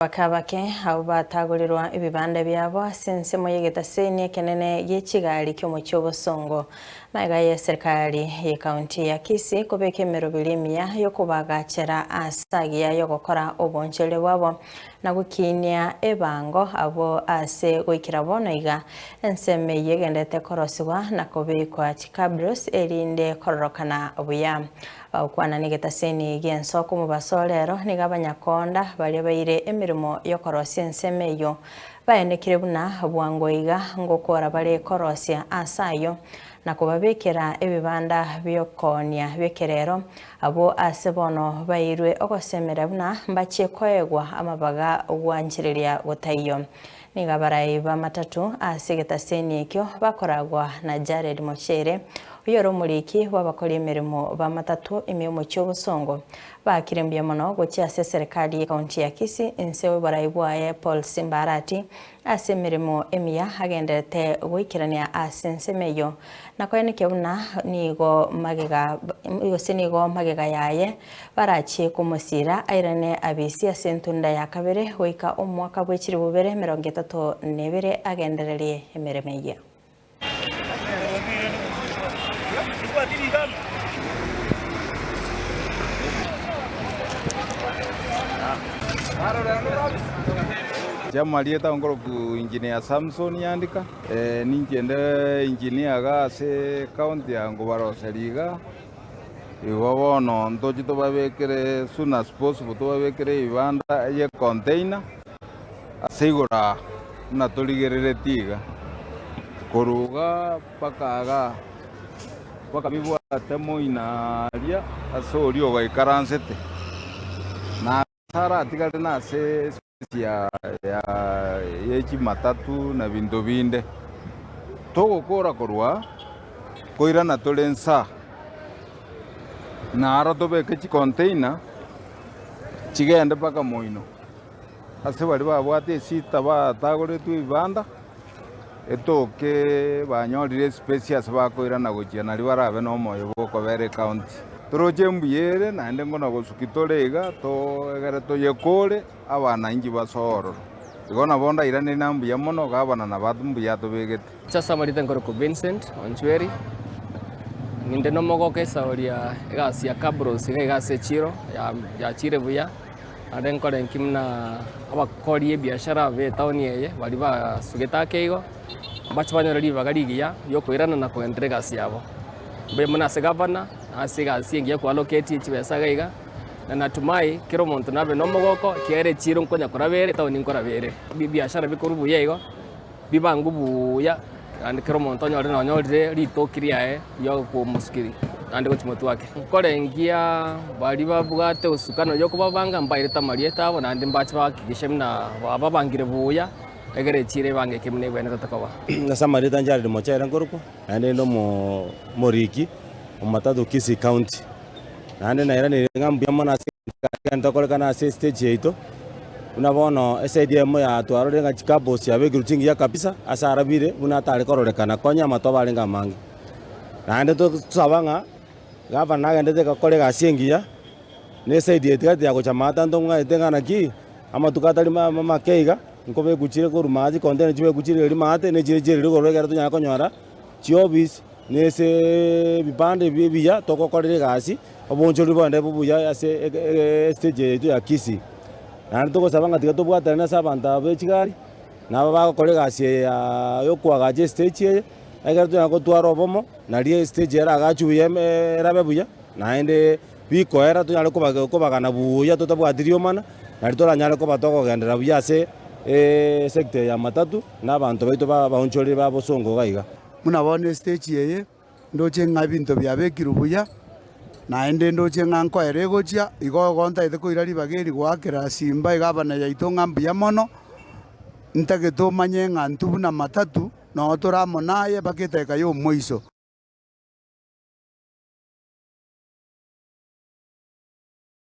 Bake abake abwo batagorirwa ebibanda biabo ase ensemo y'egetaseni ekenene gie chigari ki'omochie obosongo. Magega y'eserikari y'ecounty ya Kisii kobeka emeroberi emiya y'okobagachera ase agiya y'ogokora oboonchoreria bwabo na gokinia ebango abwo ase goikera bono iga ensemo eyio egenderete korosigwa na kobekwa chicabros erinde kororokana buya. Bagokwana negetaseni gi'ensoko omobaso o rero, nigo abanyakoonda baria baire emeremo y'okorosia ensemo eyio baenekire buna bwango iga ngokora bare korosia aase ayio, na kobabekera ebibanda bi'okoonia bi'ekerero, abwo aase bono bairwe ogosemeria buna mbachie koegwa amabaga gwanchereria gotaiyo. Nigo abarai b'amatato ase egetaseni ekio bakoragwa na Jared Mochere, oyore omoriki bw'abakori emeremo b'amatato ime y'omochie obosongo, baakire mbuya mono gochia ase eserekari y'ecounty ya Kisii inse y'oborai bwaye Paul Simba Arati ase emeremo emiya agendererete goikerania ase ensemo eyio na koenekia buna nigo magega gose nigo magega yaye Barachie komosiira airane Abisi ase entunda ya kabere goika omwaka bwe chilifu bibere emerongo etato na ebere agendererie emeremo eyio. Chiamarieta nkoroku Engineer Samson Nyandika, ninche inde engineer iga ase ecounty ya Nkobaroseria iga. Igo bono ntoche tobabekere soon as possible tobabekere ebibanda ye container ase igoro aa buna torigereretie iga, korwa igaa mpaka igaa, mpaka bibwate moino aria ase oria ogaikaransete, na ase aratigare nase space ya ya ye chimatatu na binto binde. Togokora korwa aa, koirana tore nsa, naro tobeke chicontainer chigende mpaka moino, ase baria babwate esita batagoretwe ebibanda, etoke banyorire espace ase bakoirana gochia nario barabe na omoyo bwa okobera ecounty. Toroche mbuya ere naende ngona gosuki tore iga toegere toyekore abanainchi basoe ororo. Igo nabo ndairaneri na mbuya mono gavana nabo mbuya atobegete. Ase amarieta nkorokwa Vincent Onchweri, ninde nomogoka esauri ya egasi ya Kabros iga iga ase echiro yachire buya, naende nkore nki buna abakori ebiashara ba etown eye baria basugete ake igo, mbache banyore ribaga rigiya riokoirana na koenderea egasi yabo. Mbuya mono ase gavana, ase egasi engiya kwaloketie chibesa iga iga. Na natumai kera omonto nabe nomogoko, ekiagera echiiro nkonya koraba ere, etaoni nkoraba ere. Ebibiashara bikorwa buya igo, bibangwe buya, naende kera omonto onyore nonyorire ritoki riaye riokomosukeria naende gochia motwe ake. Nkorengia baria babwate osukano yokobabanga mbairete amarieta abo naende mbache bahakikishe buna bababangire buya, egere echiiro ebange eke buna ebwenerete koba. Ase amarieta Jared Mochere nkorokwa, naende ninde omoriki o Matatu Kisii County. Naende nairanire ng'a mbuya mono ase egento tokorekana ase estage yaito, buna bono eside eyemo yatwarorire ng'a chicupboards chiabekirwe chingiya kabisa ase arabire buna atare kororekana konya amatobe arenge amange. Naende tosaba ng'a gavana nagenderete gokora egasi engiya, na eside eye tiga tiagocha maate ntong'aete ng'a naki, amatuko atari make iga, nkobekwa chire korwa maate chicontainer chibekwe chire erio maate, na echire chiere igoro ekero tonyare konyora chiofisi. Nase ebibanda ebi ebiya togokorera egasi, oboonchoreri bogende buya ase estage yaito ya Kisii. Naende togosaba ng'a tiga tobwatanane ase abanto aba be chigari, na aba bagokora egasi eye ya okoagacha estage eye, ekero tonyare gotwara obomo, nario estage eragachwe buya erabe buya, naende bikoera tonyare kobagana buya totabwati riomana, nario toranyare koba tokogenderera buya ase esector eye ya matatu, na abanto baito ba abaonchoreri ba bosongo iga iga. Buna bono estage eye, ndoche ng'a ebinto biabekirwe buya, naende ndoche ng'a nkoera egochia, igo igo ntagete koira ribaga eri goakera Simba egavana yaito ng'a mbuya mono, ntagete omanye ng'a intwe buna matatu, noo tore amo naye mpaka edageka ya omoiso.